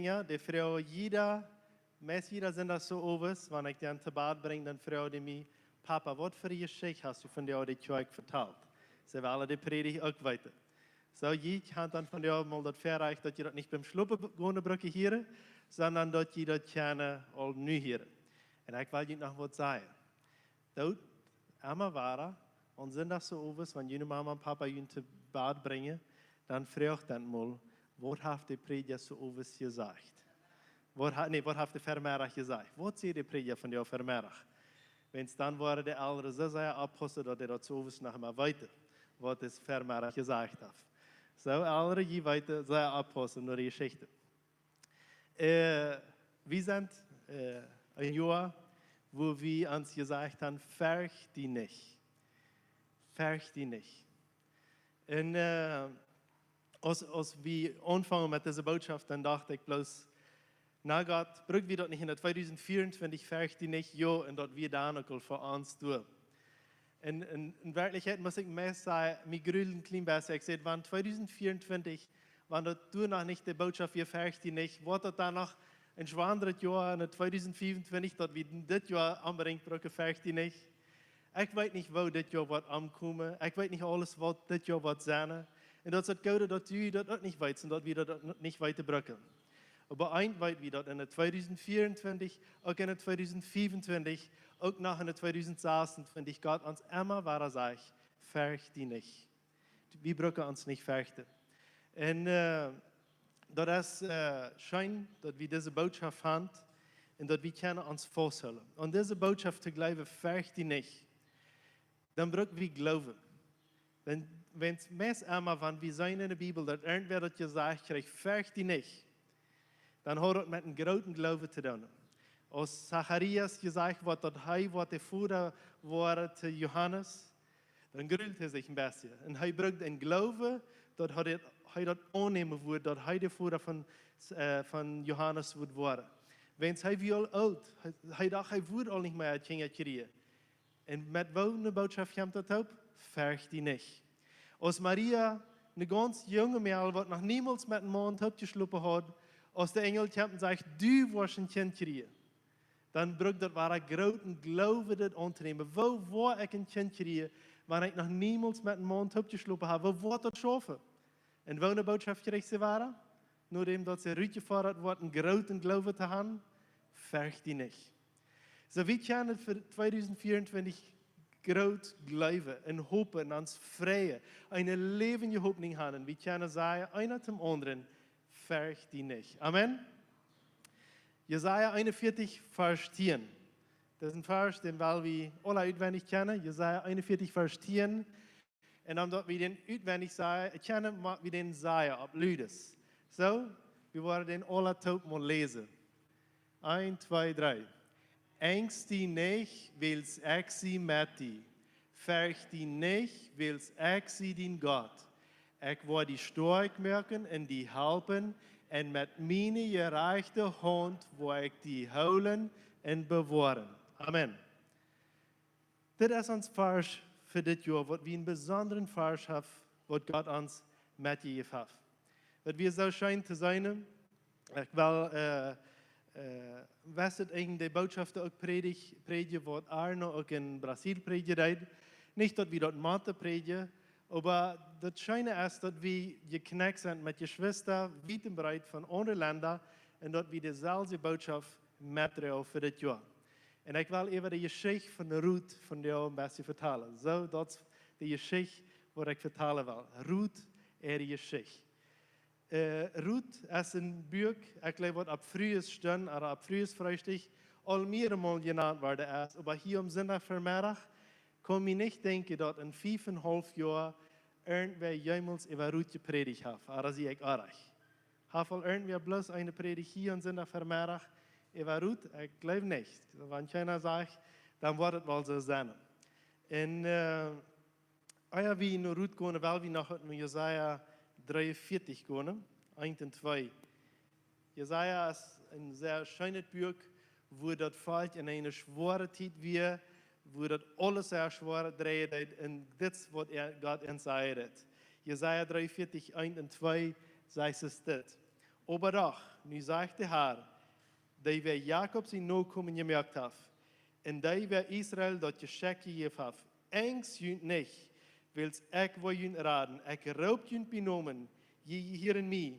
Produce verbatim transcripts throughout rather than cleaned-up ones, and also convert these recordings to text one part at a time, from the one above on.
Kjinja, dee froagen jieda, meist jieda Sindach soo owes, wan ekj dee to Bad brinj, dan froagen dee mie: "Papa, waut fa eene Jeschicht hast du vondoag de Kjoakj vetalt?" See wellen de Prädicht uk weeten. Soo, jie kjennen dan vondoag mol daut Väarajcht, daut jie daut nich biem Schlopen gonen brucken hieren, sonda daut jie daut kjennen aul nu hieren. Un ekj well junt noch waut sajen. Doot emma wada, aun Sindach soo owes, wan june Mama un Papa junt to Bad brinjen, dan froagt dan mol: "Waut haft de Prädja soo owes jesajcht? Waut ha-, nä, waut haft de Vemeddach jesajcht? Waut säd de Prädja vondoag Vemeddach?" Wiels dan woaren de Elren soo sea oppaussen, daut dee daut soo owes noch emma weeten, waut de Vemeddach jesajcht haft. Soo, Elren, jie weeten, sea oppaussen no de Jeschicht. Äh, wie sent, äh, een Joa, wua wie ons jesajcht haben: "Fercht die nich. Fercht die nich." Un, äh, aus, aus wie aunfungen met dise Botschaft, dan docht ekj bloos: "Na Gott, bruck wie daut nich en daut tweedusent vea un twintich, fercht die nich, jo, un daut wia dan uk aul fa ons doa." En, en, en Werkjlichkjeit mott ekj meist sajen, mie grult een kjlien bät. Ekj säd, wan tweedusent vea un twintich, wan daut doa noch nich de Botschaft wia, fercht die nich, woat daut dan noch een schwoaret Joa en daut tweedusent vea un twintich, daut wie dit Joa onbedinjt brucken, fercht die nich? Ekj weet nich, woo dit Joa woat aunkomen. Ekj weet nich aules, waut dit Joa woat sennen. Un daut es daut Goode, daut du daut uk nich weetst un daut wie daut uk nich weeten brucken. Oba eent weet wie, daut en daut tweedusent vea un twintich, uk en daut tweedusent vea un twintich, uk noch en daut tweedusent sas un twintich, Gott ons emma wada sajcht: "Fercht die nich." Wie brucken ons nich ferchten. Un, äh, daut es, äh, scheen, daut wie dise Botschaft haben un daut wie kjennen ons fausthoolen. Un dise Botschaft to jleewen, "Fercht die nich", dan bruck wie Gloowen. Wan, wan meist emma, wan wie seenen en de Bibel, daut irjentwäa daut jesajcht kjricht, "Fercht die nich", dan haft daut met een grooten Gloowen to doonen. Aus Zacharias jesajcht woat, daut hee woat de Voda woaren to Johanes, dan grult hee sikj een bät. Un hee brukt een Gloowen, daut hee daut, hee daut aunnämen wudd, daut hee de Voda von, äh, von Johanes wudd woaren. Wiels hee wia aul oolt, hee, hee docht, hee wudd aul nich mea Kjinja kjrieen. Un met waut eene Botschaft kjemt daut opp? "Fercht die nich." Aus Maria, eene gaunz junge Mejal, waut noch niemols met een Maun toop jeschlopen haud, aus de Enjel kjemt un sajcht: "Du woascht een Kjint kjrieen", dan brukt daut wada grooten Gloowen, dit auntonämen. Woo woa ekj een Kjint kjrieen, wan ekj noch niemols met een Maun toop jeschlopen hab? Woo woat daut schaufen? Un woo eene Botschaft kjricht see wada? Nodäm daut see rutjefodat woat, een grooten Gloowen to haben: "Fercht die nich." Soo, wie kjennen fa tweedusent vea un twintich groot jleewen un hopen un ons freien, eene läwendje Hopninj haben. Wie kjennen sajen, eena däm aundren: "Fercht die nich." Amen. Jesaja eenunvieetich, Varsch tieen. Daut es een Varsch, dän well wie aula utwendich kjennen. Jesaja eenunvieetich, Varsch tieen. Un om daut wie dän utwendich sajen, kjennen, mott wie dän sajen opp ludes. Soo, wie woaren dän aula toop mol läsen. Eent, twee, dree. "Angst die nich, wiels ekj sie met die. Fercht die nich, wiels ekj sie dien Gott. Ekj woa die stoakj moaken un die halpen, un met miene jerajchte Haunt woa ekj die hoolen un bewoaren." Amen. Dit es ons Varsch fa dit Joa, waut wie een besondren Varsch haben, waut Gott ons metjejäft haft. Daut wia soo scheen to seenen. Ekj well, äh, äh, wist daut ieejentlich de Botschaft uk prädjen, prädjen, waut Arno uk en Brasil prädjen deed. Nich daut wie daut motten prädjen, oba daut Scheene es, daut wie jeknekjt sent met Jeschwista wiet un breet von aundre Lenda un daut wie deselwje Botschaft metdroagen fa dit Joa. Un ekj well äwa de Jeschicht von Ruth vondoag een bät vetalen. Soo, daut es de Jeschicht, waut ekj vetalen well. Ruth äare Jeschicht. Äh, Ruth es een Buak, ekj jleew, waut opp Frues Stund ooda opp Frues Freestikj aul mearemol jenant worden es, oba hia aum Sindach Vemeddach kaun mie nich denkjen, daut en fief un haulf Joa irjentwäa jemols äwa Ruth jeprädicht haft, ooda sie ekj oajch? Haft aul irjentwäa bloos eene Prädicht hia aum Sindach Vemeddach äwa Ruth? Ekj jleew nich. Wan kjeena sajcht, dan woat et woll soo sennen. Un, äh, ea wie no Ruth gonen, well wie noch no Jesaja dreeunvieetich gonen, eent un twee. Jesaja es een sea scheenet Buak, wua daut Volkj en eene schwoare Tiet wia, wua daut aules sea schwoa dreien deed, un dit es waut Gott an sajen deed. Jesaja dreeunvieetich, eent un twee sajcht et dit: Oba doch, nu sajcht de Herr, dee wäa Jakob sien Nokomen jemoakt haft, un dee wäa Israel daut Jeschekj jejäft haft: Enjst junt nich, wiels ekj woa junt raden. Ekj roop junt bie Nomen, jie hieren mie.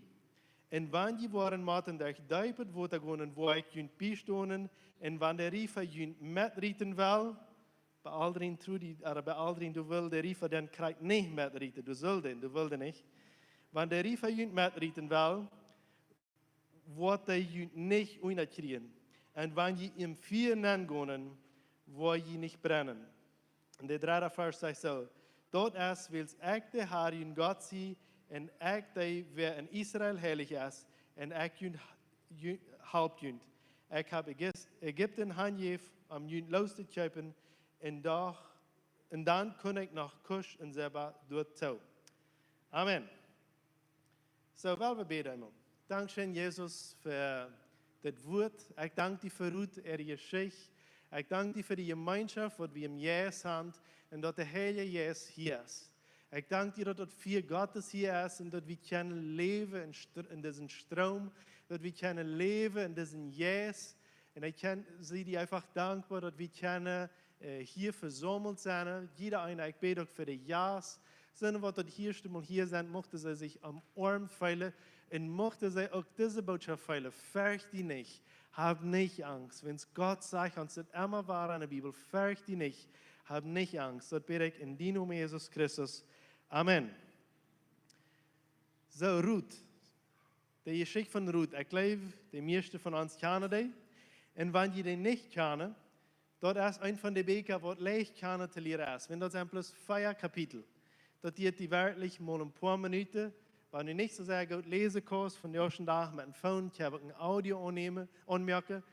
Un wan jie woaren motten derch deepet Wota gonen, woa ekj junt biestonen. Un wan de Riefa junt metrieten well, bie Aldrin tru die, ea bie Aldrin, du well de Riefa dän krakjt nich metrieten, du sullst dän, du well dän nich. Wan de Riefa junt metrieten well, woat dee junt nich unjakjrieen. Un wan jie em Fia nenn gonen, woa jie nich brennen. Un de dredde Varsch sajcht soo: Daut es, wiels ekj de Herr, jun Gott sie, un ekj dee, wäa en Israel heilich es, un ekj junt, junt, halp junt. Ekj hab Ägis-, Ägipten hanjejäft, om junt loos to kjeepen, un doch, un dan kunn ekj noch Kusch un Seba doatoo. Amen. Soo, well wie bäden eemol. Dankscheen, Jesus, fa dit Wuat. Ekj dank die fa Ruth äare Jeschicht. Ekj dank die fa de Jemeenschoft, waut wie em Jeist haben, un daut de Heilje Jeist hia es. Ekj dank die, daut daut Fia Gottes hia es un daut wie kjennen läwen en Str-, en disen Stroom, daut wie kjennen läwen en disen Jeist. Un ekj kjenn, sie die eefach dankboa, daut wie kjennen, äh, hia vesaumelt sennen. Jieda eena, ekj bäd uk fa de Jast. Sent waut daut ieeschte Mol hia sent, muchten see sikj omoarmt feelen. Un muchten see uk dise Botschoft feelen: Fercht die nich, hab nich Angst. Wiels Gott sajcht ons daut emma wada en de Bibel: Fercht die nich, hab nich Angst. Daut bäd ekj en dien Nomen, Jesus Christus. Amen. Soo, Ruth. De Jeschicht von Ruth. Ekj jleew, de mieeschte von ons kjanen dee. Un wan jie dee nich kjanen, daut es eent von de Bieekja, waut leicht kjanen to lieren es. Wiels daut sent bloos vea Kapitel. Daut diet die werkjlich mol en poa Minuten. Wan du nich soo sea goot läsen kaust, vondoag dän Dach met een Phone, kjenn wie uk een Audio aunnämen, aunmoaken.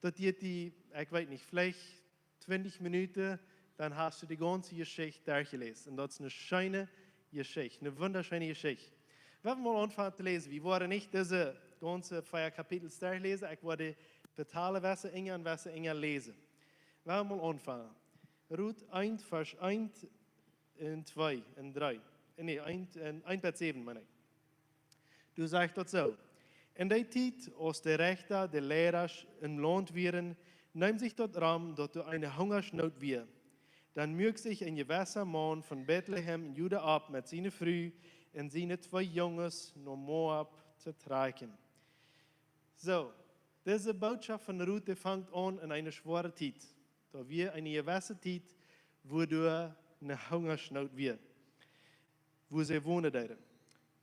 Daut diet die, ekj weet nich, veleicht twintich Minuten, dan hast du de gaunze Jeschicht derchjeläst. Un daut es eene scheene Jeschicht, eene wundascheene Jeschicht. Wie woaren mol aunfangen to läsen. Wie woaren nich dise gaunze vea Kapitels derchläsen. Ekj woa dee vetalen, wese Enj un wese Enj läsen. Wie woaren mol aunfangen. Ruth eent, Varsch eent un twee un dree. Äh, nä, eent, äh, eent bat säwen, meen ekj. Doa sajcht daut soo: En dee Tiet, aus de Rechta, de Leidasch em Launt wieren, neem sikj daut rom, daut doa eene Hungaschnoot wia. Dan muak sikj een jewessa Maun von Betlehem en Juda opp met siene Fru un siene twee Junges no Moab to trakjen. Soo, dise Botschoft von Ruth, dee fangt aun en eene schwoare Tiet. Doa wia eene jewesse Tiet, wua doa eene Hungaschnoot wia, wua see wonen deeden.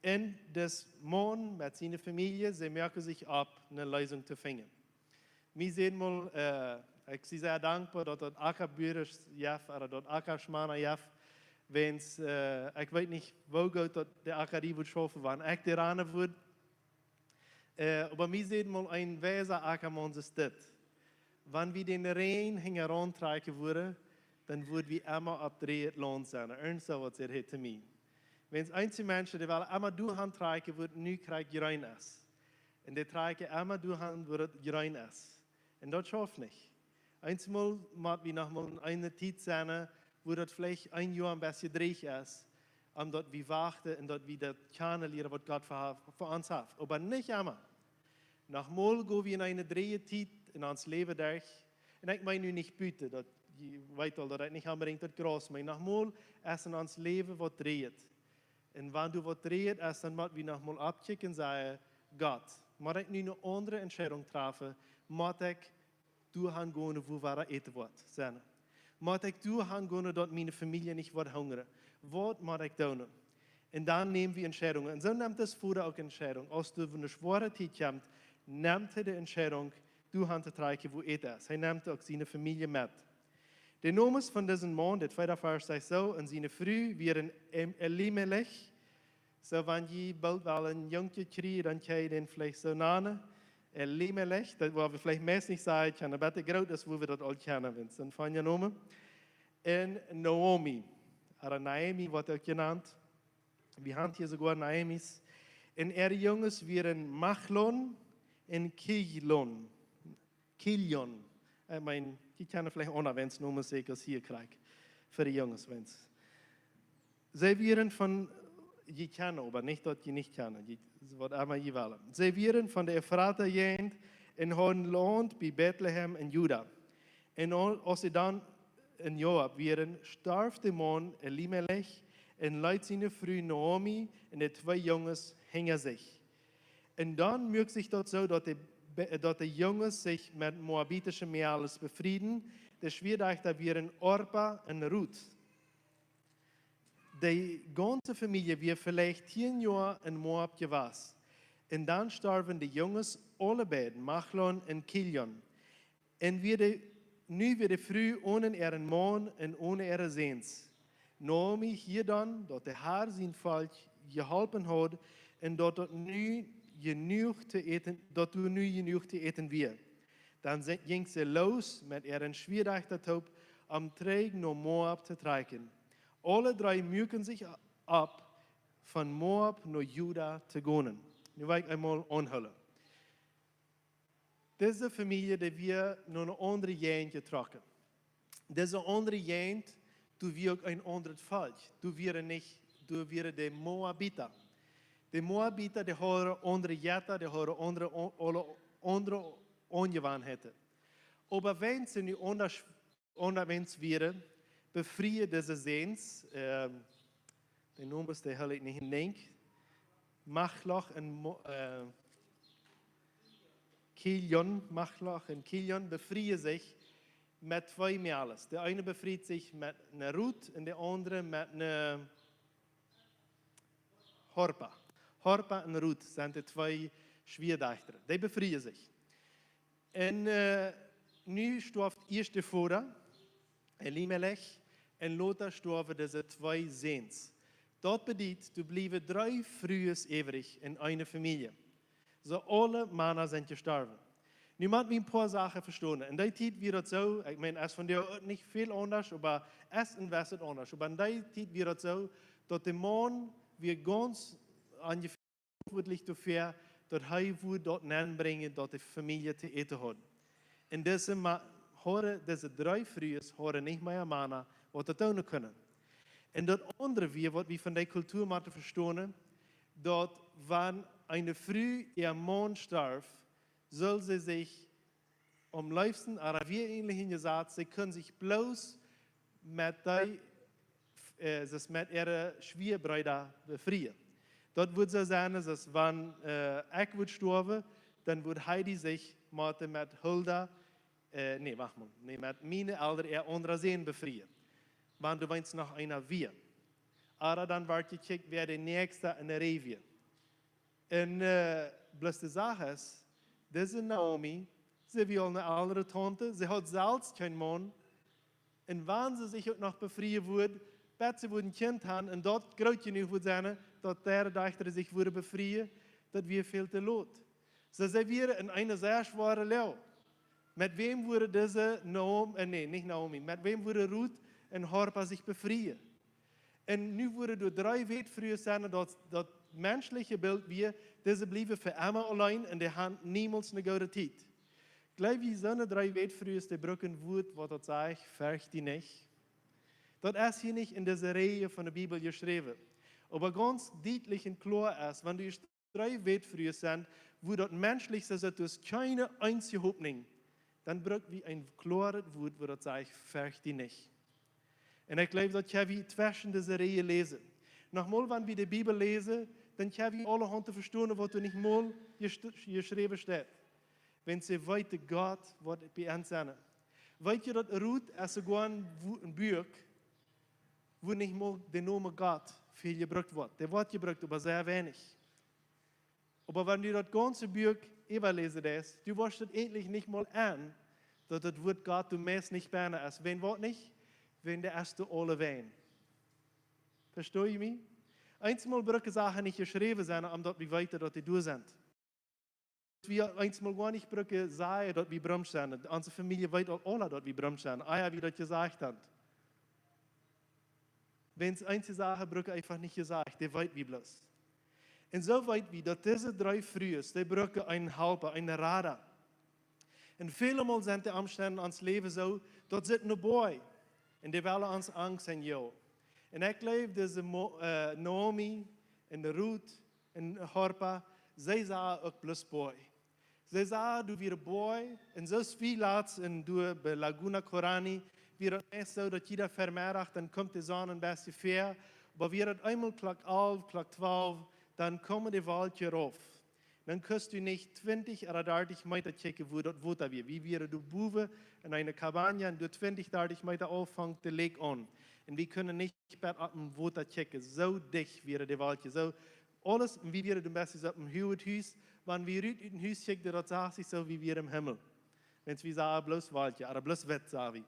Un dis Maun met siene Famielje, see moaken sikj opp, eene Leesunk to finjen. Mie säd mol, äh, ekj sie sea dankboa, daut daut Ackabuasch jeft, ooda daut Ackaschmana jeft, wiels, äh, ekj weet nich, woo goot daut de Acka dee wudd schaufen, wan ekj dee ranen wudd. Äh, oba mie säd mol een weisa Ackamaun es dit: Wan wie dän Räajen hinjaraun trakjen wudden, dan wudden wie emma opp dreejet Launt sennen. Irjent soo waut säd hee to mie. Wiels eenje Menschen, dee wellen emma doa han trakjen, wua nu krakjt jreen es. Un dee trakjen emma doa han, wua daut jreen es. Un daut schauft nich. Eenjemol mott wie noch mol en eene Tiet sennen, wua daut veleicht een Joa een bät dreech es, om daut wie wachten un daut wie daut kjanen lieren, waut Gott fa, fa ons haft. Oba nich emma. Noch mol go wie en eene dreeje Tiet en ons Läwen derch. Un ekj meen nu nich buten, daut, jie weeten aul, daut ekj nich onbedinjt daut Graus meen. Noch mol es en ons Läwen waut dreejet. Un wan doa waut dreejet es, dan mott wie noch mol oppkjikjen un sajen: Gott, mott ekj nu eene aundre Entscheidunk träfen? Mott ekj doa han gonen, wua wada Äten woat sennen? Mott ekj doa han gonen, daut miene Famielje nich woat hungren? Waut mott ekj doonen? Un dan näm wie Entscheidungen. Un soo nemt dis Voda uk Entscheidungen. Aus doa eene schwoare Tiet kjemt, nemt hee de Entscheidunk, doa han to trakjen, wua Äten es. Hee nemt uk siene Famielje met. De Nomes von disen Maun, de tweede Varsch sajcht soo: Un siene Fru wia Em-, Elimelech. Soo, wan jie boolt wellen een Jungkje kjrieen, dan kjenn jie dän veleicht soo nanen. Elimelech, daut woa wie veleicht meist nich sajen, kjennen, oba de Groot es, wua wie daut aul kjennen, wiels daut een feina Nome. Un Naomi, ooda Naomi woat uk jenant. Wie han hia soogoa Naomis. Un äare Junges wieren Machlon un Kilion. Kilion. Ekj meen, jie kjennen veleicht uk noch wens Nomes, secha aus hia krakjt. Fa de Junges wens. See wieren von, jie kjennen, oba nich daut jie nich kjennen, jie, waut emma jie wellen. See wieren von de Efrata Jäajent un hauden Launt bie Betlehem en Juda. Un au-, aus see dan en Moab wieren, storf de Maun Elimelech un leet siene Fru Naomi un de twee Junges hinja sikj. Un dan muak sikj daut soo, daut de, Be-, daut de Junges sikj met moabitische Mäakjes befrieden. De Schwiadajchta wieren Orpa un Rut. De gaunze Famielje wia veleicht tieen Joa en Moab jewast. Un dan storwen de Junges aule beid, Machlon un Kilion. Un wia de, nu wia de Fru onen äaren Maun un onen äare Säns. Naomi hieed dan, daut de Har sien Volkj jeholpen haud un daut daut nu jenuach to äten, daut doa nu jenuach to äten wia. Dan se-, jinkj see loos met äare Schwiadajchta toop, om trigj no Moab to trakjen. Aule dree muaken sikj opp, von Moab no Juda to gonen. Nu well ekj eemol aunhoolen. Dise Famielje, dee wia no eene aundre Jäajent jetrocken. Dise aundre Jäajent, doa wia uk een aundret Volkj. Doa wieren nich, doa wieren de Moabita. De Moabita, dee hauden aundre Jetta, dee hauden aundre, aule aundre Aunjewanheiten. Oba wan see nu aundasch, aundasch wieren, befrieen dise Säns, ähm, de Nomes, dee haud ekj nich em Denkj. Machlon un Mo-, äh, Kilion, Machlon un Kilion befrieen sikj met twee Mäakjes. De eene befriet sikj met eene Rut un de aundre met eene Horpa. Horpa un Rut sent de twee Schwiadajchta. Dee befrieen sikj. Un, äh, nu storf ieescht de Voda, Elimelech, un lota storwen dise twee Säns. Daut bediet, doa bliewen dree Frues äwrich en eene Famielje. Soo aule Mana sent jestorwen. Nu mott wie een poa Sachen vestonen. En dee Tiet wia daut soo, ekj meen, es vondoag uk nich väl aundasch, oba es een bät aundasch. Oba en dee Tiet wia daut soo, daut de Maun wia gaunz aunjefäa verantwortlich doafäa, daut hee wudd daut nenbrinjen, daut de Famielje to äten haud. Un dise Ma-, hauden, dise dree Frues hauden nich mea Mana, waut daut doonen kunnen. Un daut aundre wia, waut wie von dee Kultua motten vestonen, daut wan eene Fru äa Maun storf, sull see sikj aum leefsten, ooda wia eejentlich jesajcht, see kunn sikj bloos met dee, äh, see met äare Schwiabreeda befrieen. Daut wudd soo sennen, daut wan, äh, ekj wudd stoawen, dan wudd Heidi sikj motten met Hulda, äh, nä, wacht mol, nä, met miene Elren äa aundra Sän befrieen. Wan doa weens noch eena wia. Ooda dan wort jekjikjt, wäa de näakjsta en de Reaj wia. Un, äh, bloos de Sach es, dise Naomi, see wia aul eene ellre Taunte, see haud selfst kjeen Maun. Un wan see sikj uk noch befrieen wudd, bat see wudd een Kjint haben un daut groot jenuach wudd sennen, daut äare Dajchta sikj wudden befrieen, daut wia väl to lot. Soo, see wieren en eene sea schwoare Loag. Met wäm wudden dise Naom-, äh, nä, nich Naomi, met wäm wudden Rut un Horpa sikj befrieen? Un nu wudden doa dree Wätfrues sennen, daut, daut menschelje Bilt wia, dise bliewen fa emma auleen un dee haben niemols eene goode Tiet. Jleew jie, soone dree Wätfrues, dee brucken een Wuat, waut daut sajcht, fercht die nich? Daut es hia nich en dise Reaj von de Bibel jeschräwen. Oba gaunz dietlich un kloa es, wan doa dree Wätfrues sent, wua daut menschlich soo es, doa es kjeene eensje Hopninj, dan bruck wie een kloaret Wuat, wua daut sajcht, fercht die nich. Un ekj jleew, daut kjenn wie tweschen dise Reaj läsen. Nochmol, wan wie de Bibel läsen, dan kjenn wie aulahaunt vestonen, waut doa nich mol jes-, jeschräwen steit. Wan see weeten, Gott woat bie an sennen. Weet jie, daut Rut es soogoa een Wu-, een Buak, wua nich mol de Nomen Gott väl jebrukt woat. Dee woat jebrukt, oba sea weinich. Oba wan du daut gaunze Buak äwaläsen deist, du woascht daut eejentlich nich mol en, daut daut Wuat Gott doa meist nich benne es. Wan woat nich? Wan dee es doa aulewäajen. Vestonen jie mie? Eenjemol brucken Sachen nich jeschräwen sennen, om daut wie weeten, daut dee doa sent. Wie eenjemol goanich brucken sajen, daut wie bromsch sent. Onse Famielje weet aul aula, daut wie bromsch sent, ea wie daut jesajcht haben. Wan eenje Sachen brucken eefach nich jesajcht, dee weet wie bloos. Un soo weet wie, daut dise dree Frues, dee brucken eenen Halpa, eenen Rada. Un välemol sent de Omstend en ons Läwen soo, daut see no boy. Un dee wellen ons Angst enjoagen. Un ekj jleew, dise Mo-, äh, Naomi, un Ruth un Orpa, see sagen uk bloos Boaj. See sagen, doa wieren Boaj, un soo aus wie latst en doa bie Laguna Corani, wia daut meist soo, daut jieda Vemeddach, dan kjemt de Sonn een bät väa, oba wia daut eemol Klock alf, Klock twalf, dan kjeemen de Wolkjen rauf. Dan kunst du nich twintich ooda dartich Meta kjikjen, wua daut Wota wia. Wie wieren doa bowen en eene Cabana un doa twintich, dartich Meta auf funk de Lake aun. Un wie kunnen nich bat opp daut Wota kjikjen. Soo dicht wieren de Wolkjen. Soo aules, un wie wieren doa meist opp een huaget Hus. Wan wie rut ut daut Hus kjikjten, daut sach sikj soo, wie wieren em Himmel. Wiels wie sagen bloos Wolkjen, ooda bloos Wota sagen wie.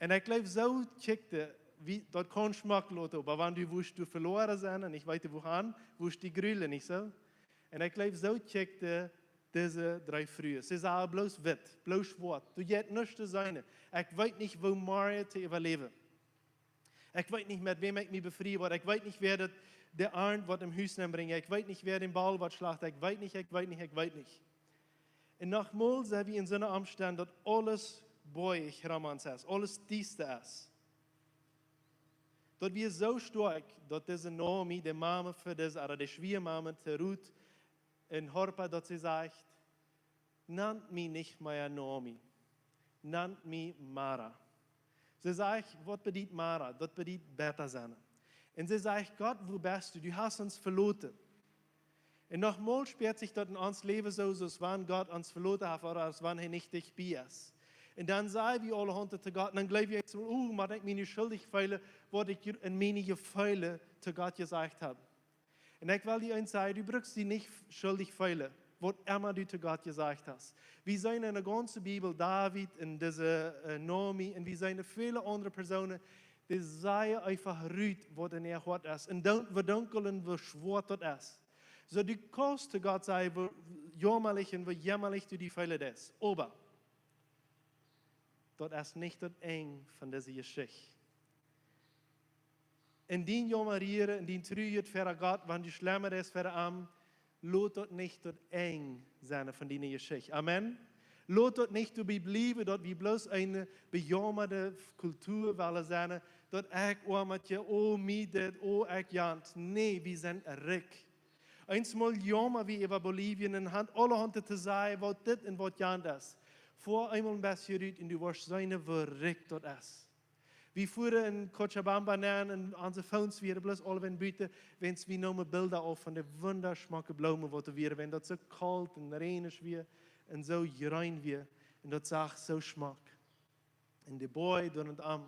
Un ekj jleew, soo kjikjt, wie, daut kaun schmock loten, oba wan du wurscht du veloaren sennen un nich weeten wuahan, wurscht du die grulen, nich soo? Un ekj jleew, soo kjikjten dise dree Frues. See sagen bloos witt, bloos schwoat. Doa jeit nuscht to seenen. Ekj weet nich, woo morjen to äwaläwen. Ekj weet nich, met wäm ekj mie befrieen woa. Ekj weet nich, wäa daut de Arnt woat em Hus nenbrinjen. Ekj weet nich, wäa dän Ball woat schlachten. Ekj weet nich, ekj weet nich, ekj weet nich. Un noch mol sent wie en soone Omstend, daut aules boajich rom ons es, aules diesta es. Daut wia soo stoakj, daut dise Naomi, de Mame fa dise, ooda de Schwiamame to Ruth un Orpa, daut see sajcht: "Nant mie nich mea Naomi, nant mie Mara." See sajcht: "Waut bediet Mara?" "Daut bediet bäta sennen." Un see sajcht: "Gott, wua best du? Du hast ons veloten." Un noch mol spieet sikj daut en ons Läwen soo, soo aus wan Gott ons veloten haft ooda aus wan hee nich dicht bie es. Un dan saj wie aulahaunt to Gott, un dan jleew wie, oh, mott ekj mie nu schuldich feelen, waut ekj en miene Jefeele to Gott jesajcht hab. Un ekj well die eent sajen, du brukst die nich schuldich feelen, waut emma du to Gott jesajcht hast. Wie seenen en de gaunze Bibel, David un dise, äh, Naomi, un wie seenen väle aundre Persoonen, dee sajen eefach rut, waut en äa Hoat es. Un dan vedunkeln, woo schwoa daut es. Soo, du kaust to Gott sajen, woo jaumalich un woo jämalich du die feelen deist. Oba daut es nich daut Enj von dise Jeschicht. En dien Jaumarieren, en dien Truaren ver Gott, wan du schlemma es ver am, lot daut nich daut Enj sennen von diene Jeschicht. Amen. Lot daut nich doabie bliewen, daut wie bloos eene bejaumade Kultua wellen sennen, daut ekj oamatje, oh, mie dit, oh, ekj jant. Nä, wie sent rikj. Eensmol jauma wie äwa Bolivien un han aulahaunt to sajen, waut dit un waut jant es. Foa eemol een bät rut un du woascht seenen, woo rikj daut es. Wie fuaren en Cochabamba nenn un onse Phones wieren bloos aul wan buten, wiels wie neemen Bilda auf von de wundaschmocke Bloomen, waut doa wieren, wan daut soo kolt un räajnich wia un soo jreen wia. Un daut sach soo schmock. Un de Boaj doa en am.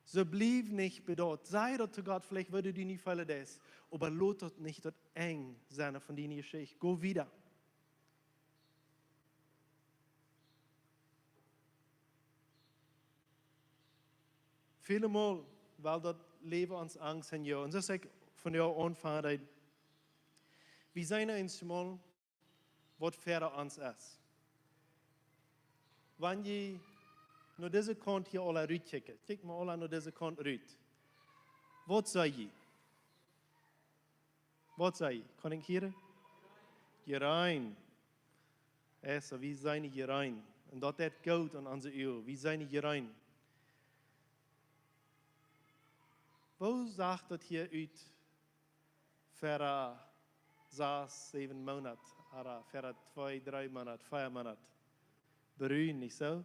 Soo bliew nich bie daut. Saj daut to Gott, veleicht wudd die nich feelen deist, oba lot daut nich daut Enj sennen von diene Jeschicht. Go wieda. Väle Mol well daut Läwen ons Angst enjoagen. Un soo aus ekj vondoag aunfangen deed, wie seenen eensmol, waut ver ons es. Wan jie no dise Kaunt hia aula rutkjikjen, kjikj mau aula no dise Kaunt rut. Waut see jie? Waut see jie? Kaun ekj hieren? Jreen. Ea, soo, wie seenen jreen. Un daut deit goot aun onse Uagen. Wie seenen jreen. Woo sach daut hia ut ver, äh, sas, säwen Moonat, ooda ver twee, dree Moonat, vea Moonat? Brun, nich soo?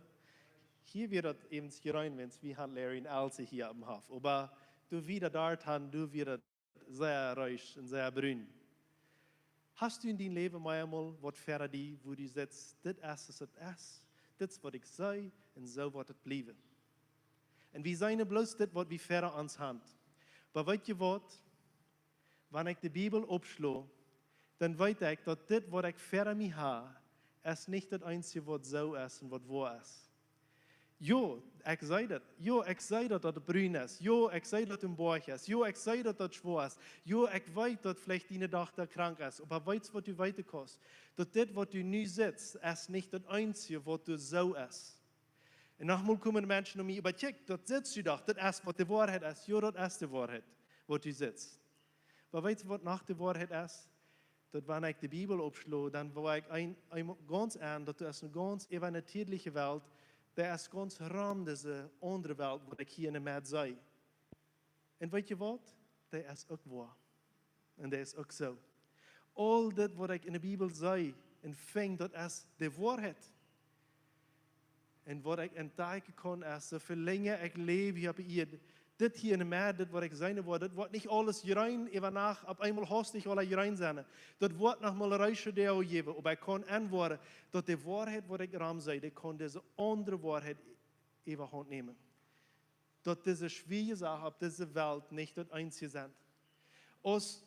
Hia wia daut äwent jreen, wiels wie hauden Larry un Elsie hia oppem Hoff. Oba doa wieda doa han, doa wia daut sea rajch un sea brun. Hast du en dien Läwen mau eemol waut ver die, wua du sajchst, dit es waut et es, dit es waut ekj sie, un soo woat et bliewen? Un wie seenen bloos dit, waut wie ver ons han. Oba weetst du waut? Wan ekj de Bibel oppschlo, dan weet ekj, daut dit, waut ekj ver mie ha, es nich daut eensje, waut soo es un waut woa es. Jo, ekj see daut. Jo, ekj see daut, daut et brun es. Jo, ekj see daut et een Boajch es. Jo, ekj see daut daut schwoa es. Jo, ekj weet daut veleicht diene Dochta krank es. Oba weetst, waut du weeten kaust? Daut dit, waut du nu sitst, es nich daut eensje, waut doa soo es. Un nochmol komen Menschen no mie, oba kjikj, daut sitst du doch, daut es, waut de Woarheit es. Jo, daut es de Woarheit, waut du sitst. Oba weetst, waut noch de Woarheit es? Daut wan ekj de Bibel oppschlo, dan woa ekj een, een gaunz aun, daut doa es eene gaunz äwanatieeliche Welt, doa es gaunz rom dise aundre Welt, waut ekj hia en de Med see. Un weetst du waut? Dee es uk woa. Un daut es uk soo. Aul dit waut ekj en de Bibel see un finj, daut es de Woarheit. Un waut ekj entdakjen kaun es, soo väl lenja ekj läw hia opp de Ieed, dit hia en de Medd, dit waut ekj seenen woa, daut woat nich aules jreen äwa Nacht, opp eemol haustich aula jreen sennen. Daut woat noch mol een Reis doa jäwen, oba ekj kaun enwoaren, daut de Woarheit waut ekj rom see, dee kaun dise aundre Woarheit äwahaunt nämen. Daut dise schwiere Sachen opp dise Welt nich daut eensje sent. Aus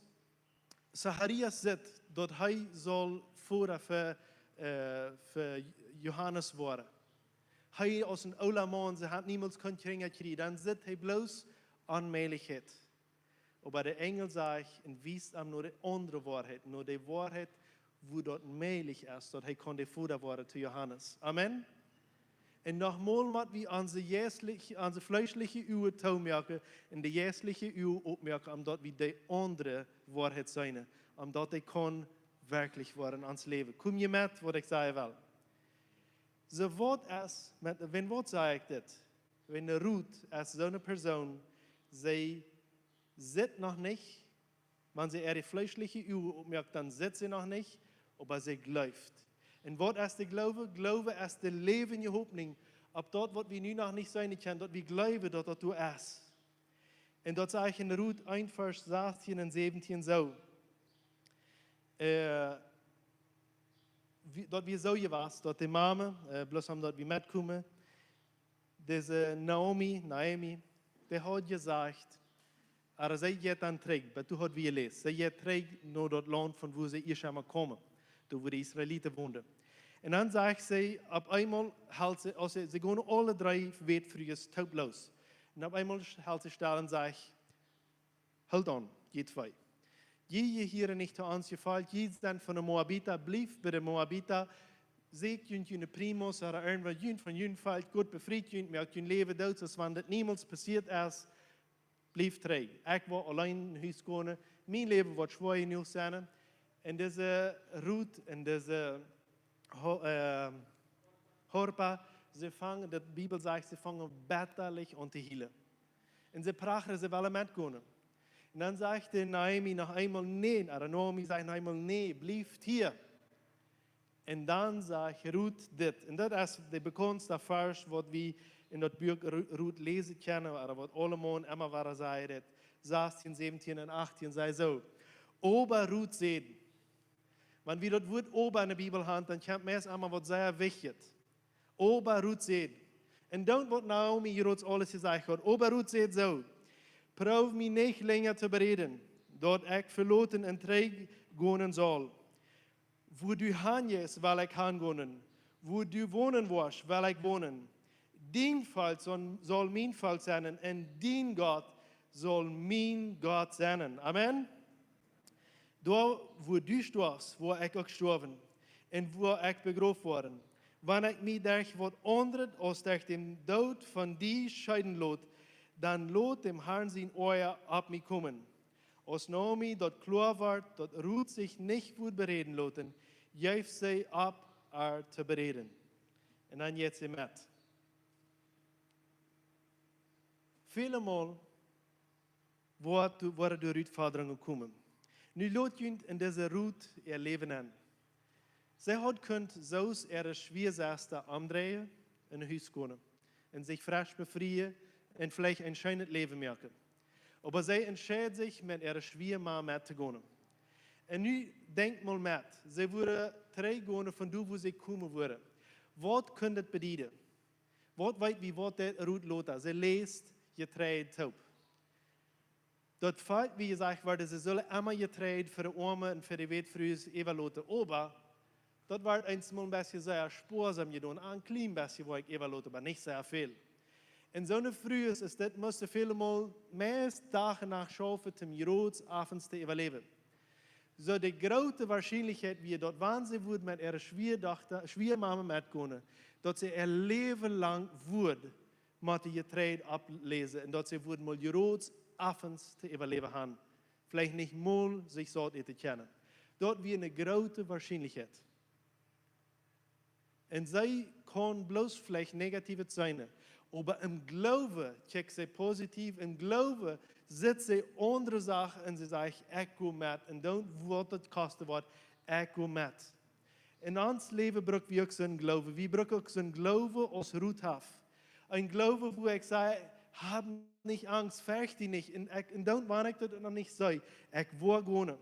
Zacharias sitt, daut hee saul Voda fa, äh, fa Johanes woaren. Hee aus een oola Maun, see haft niemols kjeene Kjinja jekjräajen, dan sitt hee bloos Onmäajlichkjeit. Oba de Enjel sajcht un wiest am no de aundre Woarheit, no de Woarheit, woo daut mäajlich es, daut hee kaun de Voda woaren to Johanes. Amen. Un noch mol mott wie onse jeistlich-, onse fleeschliche Uagen toomoaken un de jeistliche Uagen oppmoaken, om daut wie de aundre Woarheit seenen, om daut dee kaun werkjlich woaren en ons Läwen. Kom jie met, waut ekj sajen well? Soo waut es met, wan waut saj ekj dit? Wan Ruth es soone Persoon, see sitt noch nich, wan see äare fleeschliche Uagen oppmoakt, dan sitt see noch nich, oba see jleeft. Un waut es de Gloowen? Gloowen es de läwendje Hopninj opp daut, waut wie nu noch nich seenen kjennen, daut wie jleewen, daut daut doa es. Un daut sajcht en Ruth eent, Varsch sastieen un säwentieen soo. Äh, wie, daut wia soo jewast, daut de Mame, äh, bloos om daut wie metkomen, dise Naomi, Naomi, dee haud jesajcht, oba see jeit dan trigj, oba doa haud wie jeläst, see jeit trigj no daut Launt, von wua see ieescht emol kjeemen, doa wua de Israeliten wonden. Un dan sajcht see, opp eemol helt see, aus see, see gonen aule dree Wätfrues toop loos. Un opp eemol helt see stell un sajcht: "Hoolt aun, jie twee. Jie jehieren nich to ons Volkj, jie sent von de Moabita, blieft bie de Moabita, sieekjt junt june Primos, ooda irjentwäa junt von jun Volkj, Gott befriet junt, moakt jun Läwen doot, soo aus wan dit niemols passieet es, blieft trigj. Ekj woa auleen no Hus gonen, mien Läwen woat schwoa jenuach sennen." Un dise Ruth un dise Ho-, äh, Orpa, see fangen, de Bibel sajcht, see fangen bettalich aun to hielen. Un see prachren, see wellen metgonen. Un dan sajcht de Naomi noch eemol: "Nä." Ooda Naomi sajcht noch eemol: "Nä, blieft hia." Un dan sajcht Ruth dit. Un daut es de bekaundste Varsch, waut wie en daut Buak Ru-, Ruth läsen kjennen, ooda waut aule Maun emma wada säd, dit. Sastieen, säwentieen un achttieen, sajcht soo: "Oba Ruth säd", wan wie daut Wuat oba en de Bibel haben, dan kjemt meist emma waut sea Wichtjet. Oba Ruth säd, un doont waut Naomi Ruths aules jesajcht haud. Oba Ruth säd soo: "Proow mie nich lenja to beräden, daut ekj veloten un trigj gonen saul. Wua du han jeist, well ekj han gonen. Wua du wonen woascht, well ekj wonen. Dien Volkj saul, saul mien Volkj sennen, un dien Gott saul mien Gott sennen." Amen. "Doa, wua du stoafst, woa ekj uk stoawen, un woa ekj begroft woaren. Wan ekj mie derch waut aundret aus derch dän Doot von die scheiden lot, dan lot däm Harn sien Oaja opp mie komen." Aus Naomi daut kloa wort, daut Ruth sikj nich wudd beräden loten, jeef see opp, ar to beräden. Un dan jeit see met. Väle Mol woat, woaren doa Rutfodrungen komen. Nu lot junt en dise Ruth äa Läwen aun. See haud kunt soo aus äare Schwiasesta omdreien un no Hus gonen un sikj fresch befrieen un veleicht een scheenet Läwen moaken. Oba see entscheid sikj, met äare Schwiamame mettogonen. Un nu denkj mol met, see wudden trigj gonen von doa, wua see komen wudden. Waut kunn daut bedieden? Waut weet wie, waut de Ruth lota? See läst Jetreid toop. Daut Volkj, wie jesajcht wort, see sullen emma Jetreid fa de Oame un fa de Wätfrues äwaloten. Oba daut wort eensmol een bät sea spoasam jedonen, een kjlien bät woa ekj äwaloten, oba nich sea väl. Un soone Frues aus dit musten väle Mol meist Dach un Nacht schaufen, om jrod äwent to äwaläwen. Soo de groote Woarschienlichkjeit wia daut, wan see wudd met äare Schwiadochta, Schwiamame metgonen, daut see äa Läwen lang wudd motten Jetreid oppläsen un daut see wudd mol jrod äwent to äwaläwen han. Veleicht nich mol sikj saut äten kjennen. Daut wia eene groote Woarschienlichkjeit. Un see kaun bloos veleicht Negatiewet seenen. Oba em Gloowen kjikjt see positiev, em Gloowen sitt see aundre Sachen un see sajcht: "Ekj go met, un dan waut daut kosten woat, ekj go met." En ons Läwen bruck wie uk soon Gloowen. Wie brucken uk soon Gloowen aus Ruth haft. Een Gloowen, wua ekj saj: "Hab nich Angst, fercht die nich. Un ekj, un dan, wan ekj daut noch nich see, ekj woa gonen."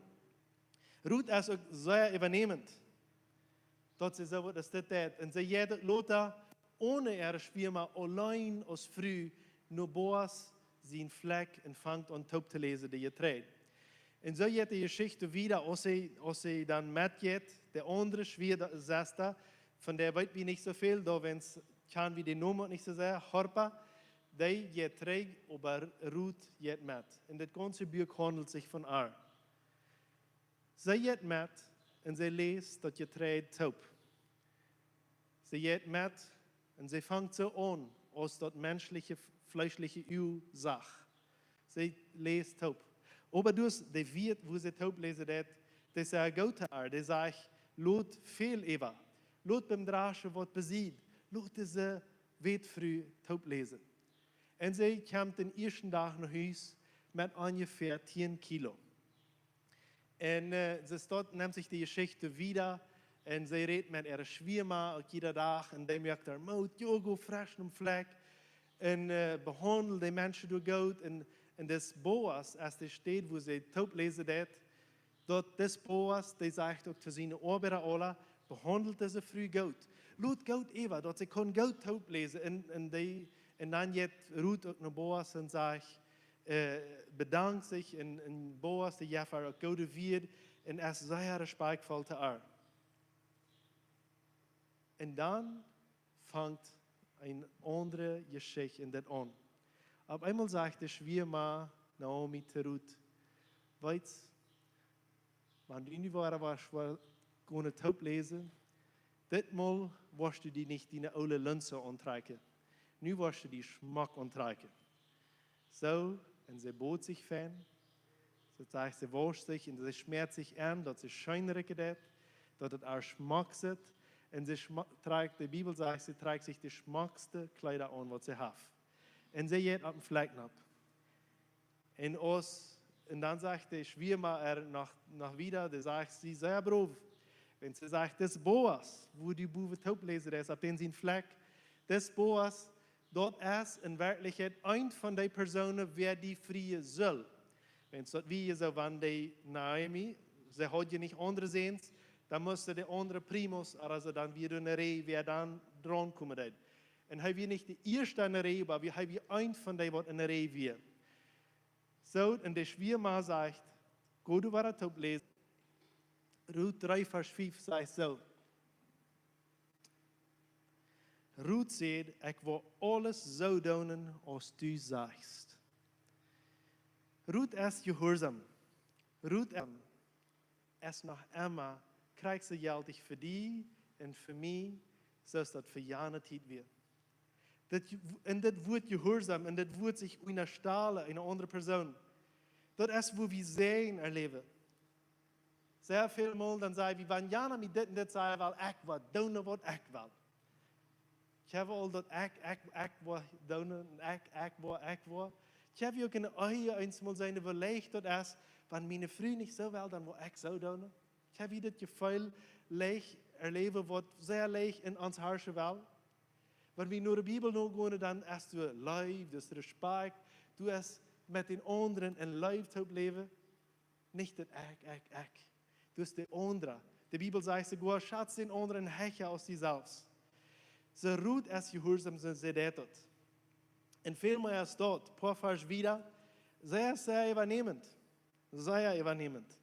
Ruth es uk sea äwanämend, daut see soo waut aus dit deit. Un see jeit uk lota onen äare Schwiema auleen aus Fru no Boas sien Flakj un fangt aun toop to läsen de Jetreid. Un soo jeit de Jeschicht wieda, aus see, aus see dan metjeit, de aundre Schwiesta, von dee weet wie nich soo väl, doawäajen kjan wie de Nomen nich soo sea, Orpa, dee jeit trigj, oba Ruth jeit met. Un dit gaunze Buak haundelt sikj von äa. See jeit met un see läst daut Jetreid toop. See jeit met un see fangt soo aun, aus daut menschelje, fleeschelje Uag sach. See läst toop. Oba dus de Wieed, wua see toop läsen deit, dee es goot to äa. Dee sajcht: "Lot väl äwa. Lot biem Draschen waut besied. Lot dise Wätfru toop läsen." Un see kjemt dän ieeschten Dach no Hus met onjefäa tieen Kilo. Un, äh, see, doa nemt sikj de Jeschicht wieda. Un see rät met äare Schwiema uk jieda Dach. Un dee moakt äa Moot: "Jo, go fresch nom Flakj. Un, äh, behaundel de Menschen doa goot." Un, un dis Boas, aus de Städ, wua see toop läsen deit, daut dis Boas, dee sajcht uk to siene Oabeida aula: "Behaundelt dise Fru goot. Lot goot äwa, daut see kaun goot toop läsen." Un, un dee, un dan jeit Ruth uk no Boas un sajcht, äh, bedankt sikj un, un Boas, dee jeft äa uk goode Wieed un es sea respektvoll to äa. Un dan fangt eene aundre Jeschicht en dit aun. Opp eemol sajcht de Schwiema Naomi to Ruth: "Weetst, wan du nu wada woascht gonen toop läsen, ditmol woascht du die nich diene oole Lunz auntrakjen. Nu woascht du die schmock auntrakjen." Soo, un see bot sikj fein. See sajcht, see wauscht sikj un see schmeat sikj aun, daut see scheen rikjen deit, daut et äa schmock sitt. Un see schmo-, trakjt, de Bibel sajcht, see trakjt sikj de schmockste Kjleeda aun, waut see haft. Un see jeit opp dän Flakj nopp. Un aus, un dan sajcht de Schwiema äa noch, noch wieda, dee sajcht, see sea brow. Wan see sajcht, dis Boas, wua du bowen toop läsen deist, opp dän sien Flakj, dis Boas, daut es en Werkjlichkjeit eent von dee Persoonen, wäa die frieen sull. Wan daut wia soo, wan de Naomi, see haud je nich aundre Säns, dan musten de aundre Primos, aulsoo dan wia doa eene Rieej, wäa dan draunkomen deed. Un hee wia nich de ieeschta enne Rieej, oba wia, hee wia eent von dee, waut enne Rieej wia. Soo, un de Schwiema sajcht, go du wada toop läsen. Ruth dree Varsch fief sajcht soo: Ruth säd: "Ekj woa aules soo doonen aus du sajchst." Ruth es jehuarsaum. Ruth es noch emma krakjt soo jeltich fa die un fa mie, soo aus daut fa jane Tiet wia. Daut, un daut Wuat jehuarsaum, un daut Wuat sikj unjastalen aun eene aundre Persoon, daut es, wua wie Säajen erläwen. Sea väl mol dan saj wie, wan jana mie dit un dit sajcht, well, ekj woa doonen, waut ekj well. Kjenn wie aul daut ekj, ekj, ekj woa doonen, ekj, ekj woa, ekj woa. Kjenn wie uk enne Ehe eemol seenen, woo leicht daut es, wan miene Fru nich soo well, dan woa ekj soo doonen. Kjenn wie daut Jefeel leicht erläwen, waut sea leicht en ons harschen well. Wan wie no de Bibel nogonen, dan es doa Leew, doa es Respakjt, doa es met dän aundren en Leew toop läwen. Nich daut ekj, ekj, ekj. Daut es de aundra. De Bibel sajcht soogoa: "Schazt dän aundren hecha aus die selfst." Soo Ruth es jehuarsaum, soo see deit daut. Un väl mea aus daut, poa Varsch wieda, see es sea äwanämend. Sea äwanämend.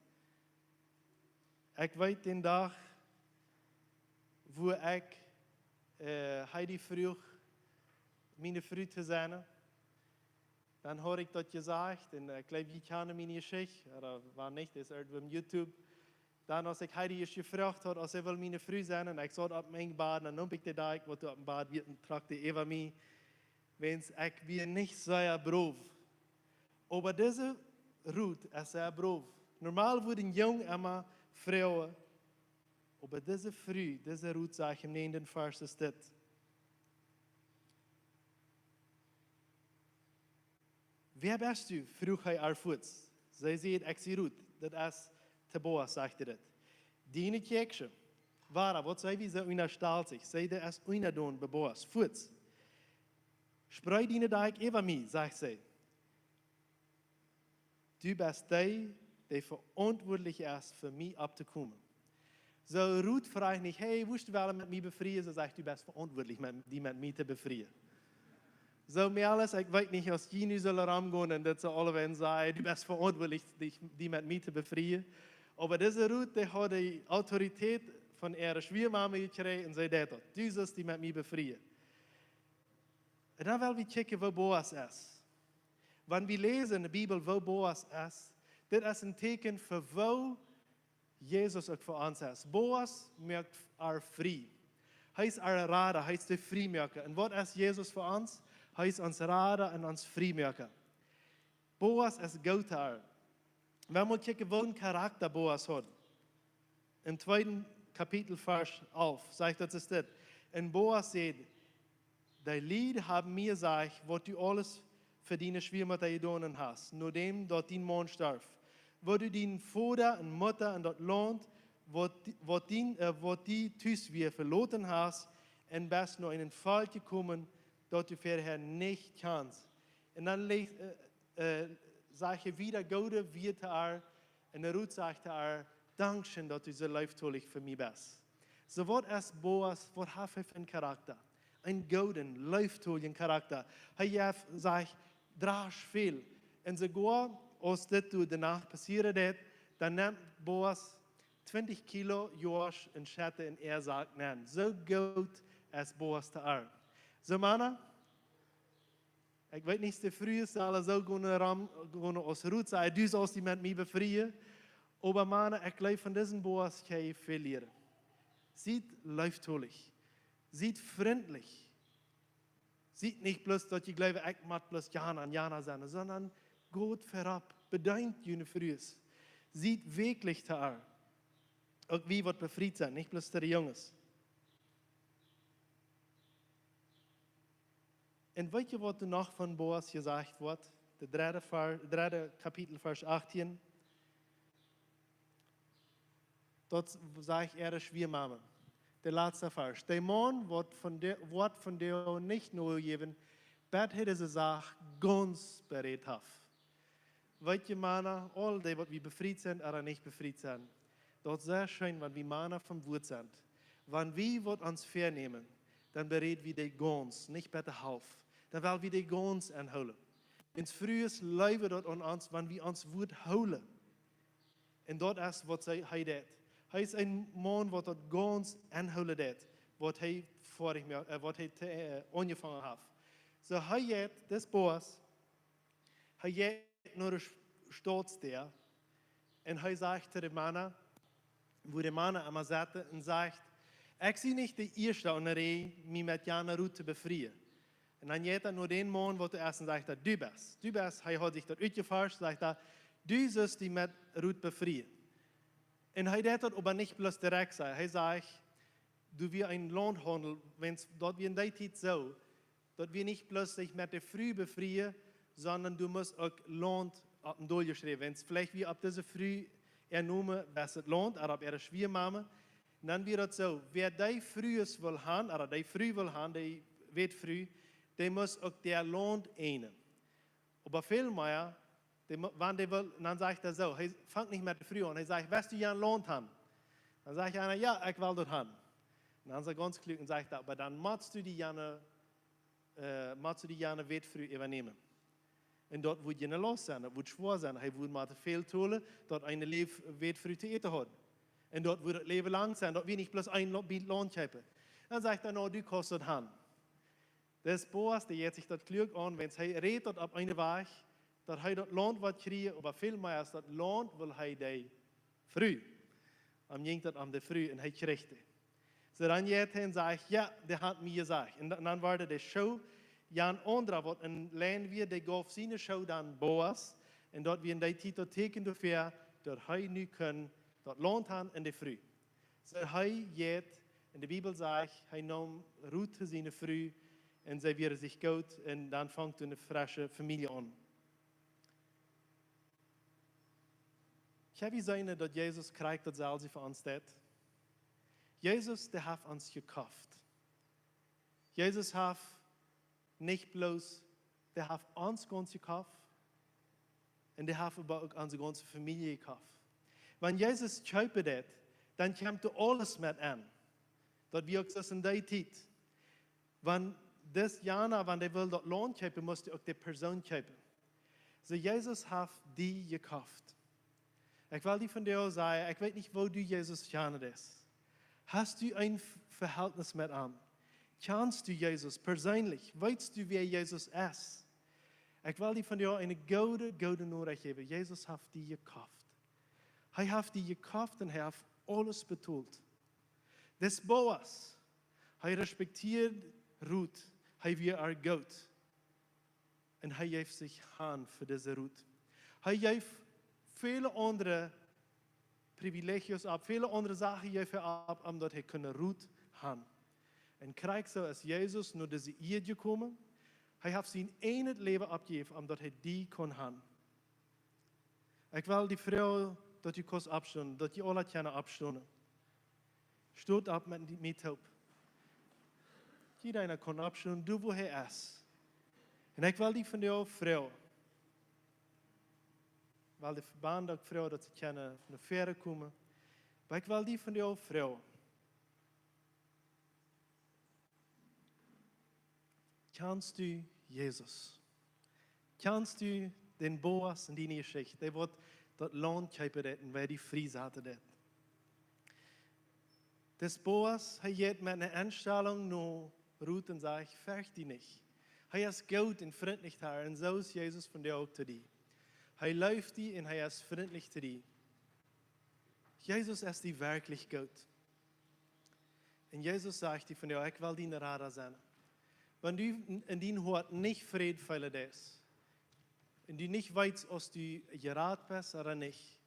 Ekj weet dän Dach, wua ekj, äh, Heidi fruach, miene Fru to sennen. Dan haud ekj daut jesajcht, un, äh, ekj jleew, jie kjanen miene Jeschicht, ooda wan nich, es irjentwua opp YouTube. Dan, aus ekj Heidi ieescht jefroacht haud, aus see well miene Fru sennen, un ekj saut opp mien Bad, dan neem ekj de Dach, waut doa opp däm Bad wia, un trock dee äwa mie, wiels ekj wia nich sea brow. Oba dise Ruth es sea brow. Normal wudd een Jung emma froagen, oba dise Fru, dise Ruth, sajcht em näajenden Varsch, es dit: Wäa best du? Fruach hee ar fuaz. See säd: Ekj sie Rut, daut es to Boas, sajcht hee daut. Diene Kjäakjsche. Wada, waut see, woo see unjastalt sikj. See, daut es unjadon bie Boas. Fuaz. Spreid diene Dakj äwa mie, sajcht see. Du best dee, dee veauntwuatlich es fa mie opptokomen. Soo Rut fruach nich: Hey, wurscht du wellen met mie befrieen? See sajcht: Du best veauntwuatlich, met, die met mie to befrieen. Soo, mea aules, ekj weet nich, aus jie nu sullen romgonen un daut see aule wellen sajen: Du best veauntwuatlich, die, die met mie to befrieen. Oba dise Rut, dee haud de Autoritäet von äare Schwiamame jekjräajen un see deed daut. Du sust die met mie befrieen. Un dan well wie kjikjen, woo Boas es. Wan wie läsen enne Bibel, woo Boas es, dit es een Tieekjen fa woo Jesus uk fa ons es. Boas moakt ar frie. Hee es ar Rada, hee es de Friemoaka. Un waut es Jesus fa ons? Hee es ons Rada un ons Friemoaka. Boas es goot to ar. Wie motten kjikjen, woo een Charakta Boas haud. Em tweeden Kapitel, Varsch alf, sajcht daut es dit: Un Boas säd: De Lied haben mie jesajcht, waut du aules fa diene Schwiamutta jedonen hast, nodäm daut dien Maun storf. Woo du dienen Voda un Mutta un daut Launt, waut, waut dien, äh, waut die tus wia, veloten hast, un best no een Volkj jekomen, daut du verhäa nich kjanst. Un dan läst, äh, äh, sajcht hee wada goode Wieed to ar, un Rut sajcht to ar: Dankscheen, daut du soo leeftolich fa mie best. Soo, waut es Boas, waut haft hee fa een Charakta? Een gooden, leeftoljen Charakta. Hee jeft, sajcht, drasch väl. Un soogoa aus dit doa de Nacht passieren deed, dan nemt Boas twintich Kilo Joasch un schett en äa Sak nenn. Soo goot es Boas to ar. Soo, Mana, ekj weet nich, de Frues sellen soo gonen rom, gonen aus Rut, sajen: Du sust die met mie befrieen. Oba Mana, ekj jleew, von disen Boas kjenn jie väl lieren. Siet leeftolich. Siet frintlich. Siet nich bloos, daut jie jleewen, ekj mott bloos jana un jana sennen, sonda goot verop. Bedeent june Frues. Siet werkjlich to ar. Uk wie, waut befriet sent, nich bloos to de Junges. Un weet jie, waut doa noch von Boas jesajcht woat? De dredde Var-, dredde Kapitel, Varsch achtieen. Daut sajcht äare Schwiamame. De latste Varsch. De Maun woat von de, woat von die nich nojäwen, bat hee dise Sach gaunz berät haft. Weet jie, Mana, aul dee, waut wie befriet sent ooda nich befriet sent, daut es sea scheen, wan wie Mana vom Wuat sent. Wan wie waut ons vänämen, dan beräd wie dee gaunz, nich bat de Halft. Dan well wie dee gaunz enhoolen. Ons Frues leewen daut aun ons, wan wie ons Wuat hoolen. Un daut es, waut see, hee deed. Hee es een Maun, waut daut gaunz enhoolen deed, waut hee foadich moakt, äh, waut hee to, äh, aunjefongen haft. Soo, hee jeit, dis Boas, hee jeit no de Sch-, Stautsdäa un hee sajcht to de Mana, woo de Mana emma sitten, un sajcht: Ekj sie nich de ieeschta aun de Rieej, mie met jane Rut to befrieen. Un dan jeit hee no dän Maun, waut doa es, un sajcht: Du best, du best. Hee haud sikj daut utjeforscht, sajcht hee: Du sust die met Rut befrieen. Un hee deed daut oba nich bloos direkt, sajcht hee. Hee sajcht, doa wia een Launthaundel, wiels daut wia en dee Tiet soo, daut wia nich bloos sikj met de Fru befrieen, sonda du must uk Launt opp dän Deel jeschräwen. Wiels veleicht wia opp dise Fru äa Nomen wia daut Launt, ooda opp äare Schwiamame. Un dan wia daut soo, wäa dee Frues wull han, ooda dee Fru wull han, dee Wätfru, dee must uk daut Launt eenen. Oba väl mea, dee mo-, wan dee wull, dan sajcht hee soo, hee fangt nich met de Fru aun, hee sajcht: West du jane Launt han? Dan sajcht eena: Jo, ekj well daut han. Un dan es hee gaunz kluak un sajcht: Oba dan motst du die jane, äh, motst du die jane Wätfru äwanämen. Un daut wudd je ne Laust sennen, daut wudd schwoa sennen. Hee wudd motten väl tolen, daut eene leew Wätfru to äten haud. Un daut wudd daut Läwen lang sennen, daut wia nich bloos een Lo-, Bät Launt kjeepen. Dan sajcht hee: No, du kaust daut han. Dis Boas, dee jeit sikj daut kluak aun, wiels hee rät daut opp eene Wies, daut hee daut Launt woat kjrieen, oba väl mea aus daut Launt well hee de Fru. Am jinkj daut om de Fru un hee kjrieech dee. Soo dan jeit hee un sajcht: Jo, dee haft mie jesajcht. Un da-, dan worden de Schoo, jan aundra, waut en Lien wia, dee jeef siene Schoo dan Boas. Un daut wia en dee Tiet daut Tieekjen doafäa, daut hee nu kunn daut Launt han un de Fru. Soo hee jeit, un de Bibel sajcht, hee neem Rut to siene Fru, un see wieren sikj goot, un dan funk eene fresche Famielje aun. Kjenn wie seenen daut Jesus krakjt daut selwje fa ons deit? Jesus, dee haft ons jekoft. Jesus haft nich bloos, dee haft ons gaunz jekoft, un dee haft oba uk onse gaunze Famielje jekoft. Wan Jesus kjeepen deit, dan kjemt doa aules met aun. Daut wia uk soo en dee Tiet. Wan dis Jana, wan dee wull daut Launt kjeepen, must uk de Persoon kjeepen. Soo Jesus haft die jekoft. Ekj well die vondoag sajen, ekj weet nich woo du Jesus kjanen deist. Hast du een V-, Vehältnis met am? Kjanst du Jesus perseenlich? Weetst du wäa Jesus es? Ekj well die vondoag eene goode, goode Norecht jäwen. Jesus haft die jekoft. Hee haft die jekoft un hee haft aules betolt. Dis Boas, hee respektieed Ruth, hee wia äa Gott. Un hee jeef sikj han fa dise Ruth. Hee jeef väle aundre Privilegios opp, väle aundre Sachen jeef hee opp, om daut hee kunn Ruth han. Un krakjt soo es Jesus no dise Ieed jekomen. Hee haft sien ieejnet Läwen oppjejäft, om daut hee die kunn han. Ekj well die froagen, daut du kaust oppstonen, daut jie aula kjennen oppstonen. Stot opp met mie toop. Jieda eena kaun oppstonen, doa wua hee es. Un ekj well die vondoag froagen. Well de Verband uk froagen, daut see kjennen no väaren komen. Oba ekj well die vondoag froagen. Kjanst du Jesus? Kjanst du dän Boas en diene Jeschicht? Dee waut daut Launt kjeepen deed un wäa die frie saten deed. Dis Boas, hee jeit met eene Enstalunk no Ruth un sajcht: Fercht die nich. Hee es goot un frintlich to äa, un soo es Jesus vondoag uk to die. Hee leeft die un hee es frintlich to die. Jesus es die werkjlich goot. Un Jesus sajcht die vondoag: Ekj well dien Rada sennen. Wan du en, en dien Hoat nich Fräd feelen deist, un du nich weetst, aus du jerat best ooda nich,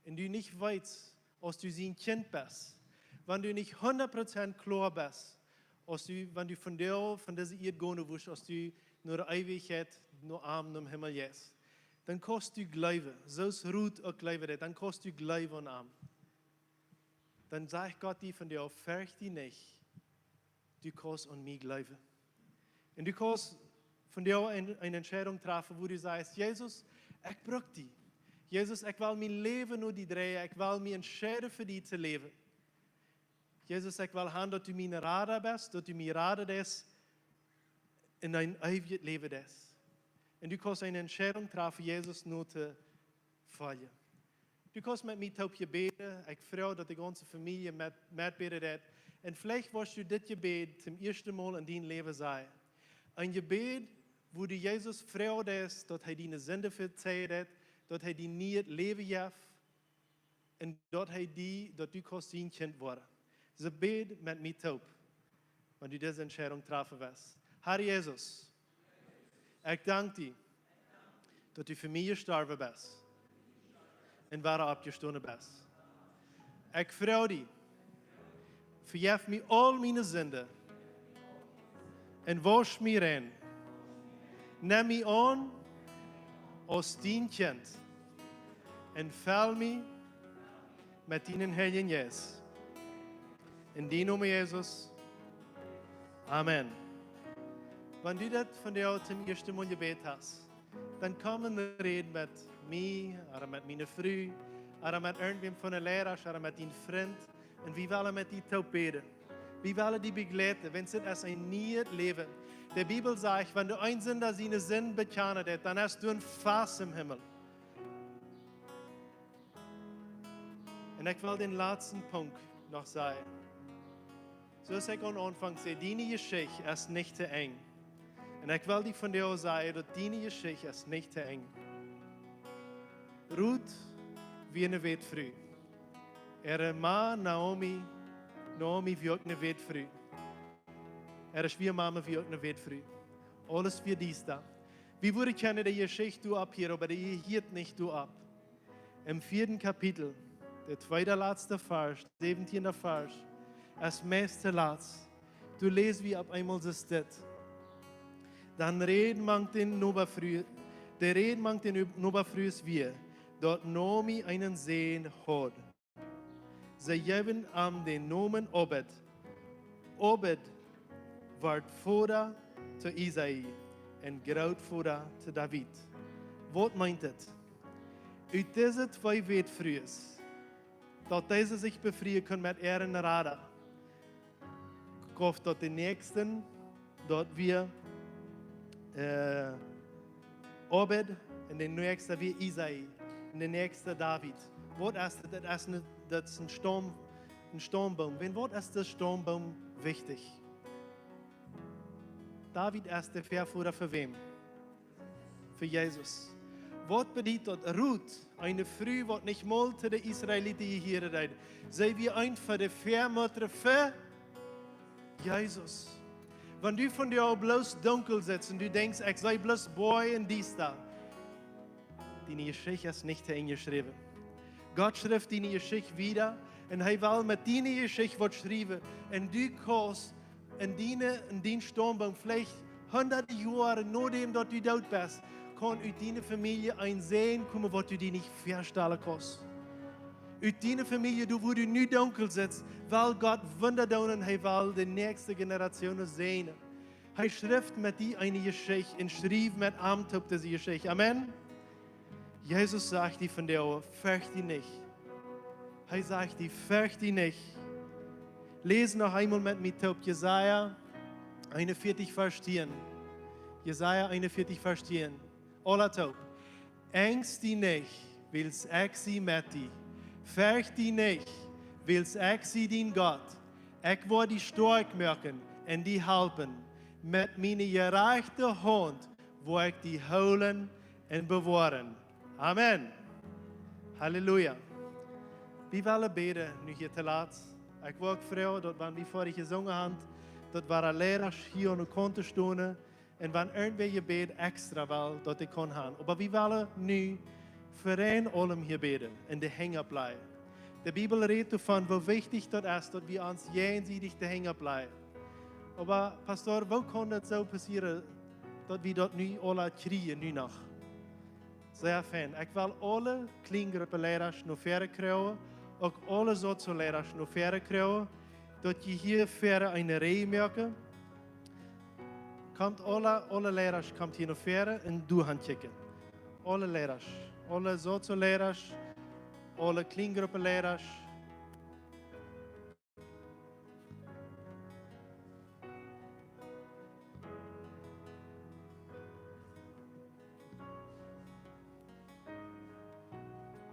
un du nich weetst, aus du sien Kjint best, wan du nich hundat Prozent kloa best, aus du, wan du vondoag von dise Ieed gonen wurscht, aus du no de Eewichkjeit, no am, nom Himmel jeist, dan kaust du jleewen, soo aus Ruth uk jleewen deed, dan kaust du jleewen aun am. Dan sajcht Gott die vondoag: Fercht die nich, du kaust aun mie jleewen. Un du kaust vondoag eene, eene Entscheidunk träfen, wua du sajchst: Jesus, ekj bruck die. Jesus, ekj well mien Läwen no die dreien, ekj well mie entscheiden fa die to läwen. Jesus, ekj well han, daut du mien Rada best, daut du mie raden deist un een eewjet Läwen deist. Un du kaust eene Entscheidunk träfen, Jesus no to foljen. Du kaust met mie toop bäden. Ekj froag, daut de gaunze Famielje met, met bäden deit. Un veleicht woascht du dit Jebäd toom ieeschten Mol en dien Läwen sajen. Een Jebäd, wua du Jesus froagen deist, daut hee diene Sinden vejäft, daut hee die nieet Läwen jeft, un daut hee die, daut du kaust sien Kjint woaren. Soo bäd met mie toop, wan du dise Entscheidunk träfen woascht. Herr Jesus, ekj dank die, daut du fa mie jestorwen best un wada oppjestonen best. Ekj froag die, vejeff mie aul miene Sinden un wausch mie rein. Nem mie aun aus dien Kjint un fell mie met dienen Heiljen Jeist. En dienen Nomen, Jesus. Amen. Wan du daut vondoag toom ieeschten Mol jebät hast, dan komm un räd met mie, ooda met miene Fru, ooda met irjentwäm von de Leida, ooda met dien Frint. Un wie wellen met die toop bäden. Wie wellen die bejleiden, wiels dit es een nieet Läwen. De Bibel sajcht, wan de Eensinn siene Sind bekjanen deit, dan es doa een Fast em Himmel. Un ekj well dän latsten Punkt noch sajen. Soo aus ekj aum Aunfank säd, diene Jeschicht es nich to Enj. Un ekj well die vondoag sajen, daut diene Jeschicht es nich to Enj. Ruth wia eene Wätfru. Äare Ma Naomi, Naomi wia uk eene Wätfru. Äare Schwiamama wia uk eene Wätfru. Aules wia diesta. Wie wudden kjennen de Jeschicht doa opphieren, oba dee hieet nich doa opp. Em vieeden Kapitel, de tweede latste Varsch, säwentieende Varsch, es meist to latst, doa läs wie opp eemol soo dit. Dan räd mank de Nobafru, de Räd mank de Nobafrues wia: daut Naomi eenen Sän haud. See jeewen am dän Nomen Obed. Obed wort Voda to Isai un Grootvoda to David. Waut meent et? Ut dise twee Wätfrues, daut dise sikj befrieen kunn met äaren Rada, gauf daut dän näakjsten, daut wia, äh, Obed, un dän näakjsten wia Isai, un dän näakjsten David. Waut es daut? Daut es een, daut es een Staum, een Staumboom. Wan, waut es de Staumboom wichtich? David es de Väavoda fa wäm? Fa Jesus. Waut bediet daut? Rut, eene Fru, waut nich mol to de Israeliten jehieet, see wia eent von de Väamoaken fa Jesus. Wan du vondoag bloos dunkel sitst un du denkjst, ekj sie bloos bie un diesta, diene Jeschicht es nich to Enj jeschräwen. Gott schrift diene Jeschicht wieda un hee well met diene Jeschicht waut schriewen. Un du kaust en diene, en dien Staumboom, veleicht hundade Joaren nodäm daut du doot best, kaun ut diene Famielje een Sän komen, waut du die nich väastalen kaust. Ut diene Famielje, doa wua du nu dunkel sitst, well Gott Wunda doonen, hee well de näakjste Generationen säajnen. Hee schrift met die eene Jeschicht un schriew met am toop dise Jeschicht. Amen. Jesus sajcht die vondoag: Fercht die nich. Hee sajcht die: Fercht die nich. Läs noch eemol met mie toop Jesaja eenunvieetich, Varsch tieen. Jesaja eenunvieetich, Varsch tieen. Aula toop. Angst die nich, wiels ekj sie met die. Fercht die nich, wiels ekj sie dien Gott. Ekj woa die stoakj moaken un die halpen. Met miene jerajchte Haunt woa ekj die hoolen un bewoaren. Amen. Halleluja. Wie wellen bäden nu hia toolatst. Ekj wull uk froagen, daut wan wie foadich jesungen haben, daut wie de Leidasch hia aun de Kaunt stonen, un wan irjentwäa Jebäd extra well, daut dee kaun haben. Oba wie wellen nu fa eenen aulem hia bäden un de Henj oppläajen. De Bibel rät doavon, woo wichtich daut es, daut wie ons jäajensiedich de Henj oppläajen. Oba, Pastor, woo kaun daut soo passieren, daut wie daut nu aula kjrieen, nu noch? Sea fein. Ekj well aule Kjliengruppeleidasch no väaren kjrieen, uk aule Sozzoleidasch no väaren kjrieen, daut jie hia väaren eene Reaj moaken. Komt aule, aule Leidasch, komt hia no väaren un doa han kjikjen. Aule Leidasch, aule Sozzoleidasch, aule Kjliengruppeleidasch.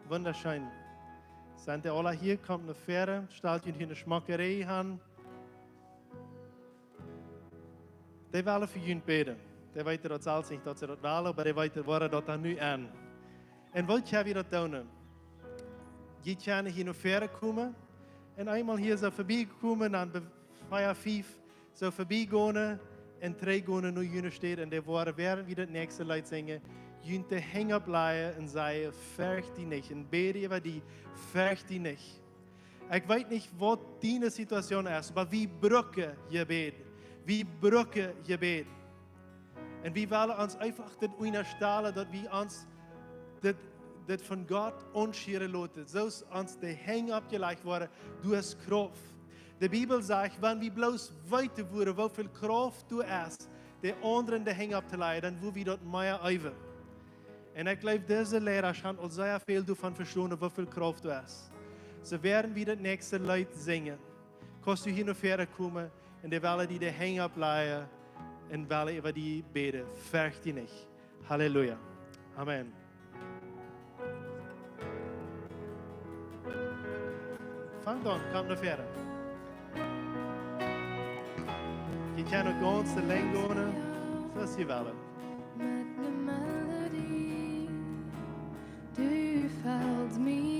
Wundascheen. Sent dee aula hia? Komt no väaren, stalt junt hia ne schmocke Reaj han. Dee wellen fa junt bäden. Dee weeten daut selfst nich, daut see daut wellen, oba dee weeten, woaren daut dan nu aun. Un woo kjenn wie daut doonen? Jie kjennen hia no väaren komen un eemol hia soo verbie komen, dan be-, vea, fief soo verbie gonen un trigj gonen no june Städ. Un dee woaren, wäarent wie daut näakjste Leet sinjen, junt de Henj oppläajen un sajen: Fercht die nich. Un bäden äwa die: Fercht die nich. Ekj weet nich, waut diene Situation es, oba wie brucken Jebäd. Wie brucken Jebäd. Un wie wellen ons eefach dit unjastalen, daut wie ons dit, dit von Gott aunschieren loten. Soo aus ons de Henj oppjelajcht woaren, doa es Krauft. De Bibel sajcht, wan wie bloos weeten wudden, woo väl Krauft doa es, de aundre de Henj opptolajen, dan wudd wie daut mea äwen. Un ekj jleew, dise Leidasch haben aul sea väl doavon vestonen, woo väl Krauft doa es. Soo, wäarent wie daut näakjste Leet sinjen, kaust du hia no väaren komen un dee wellen die de Henj oppläajen un wellen äwa die bäden. Fercht die nich. Halleluja. Amen. Fangt aun, komt no väaren. Jie kjennen uk gaunz auleen gonen, soo aus jie wellen. Met ne Melodie, du fällst mie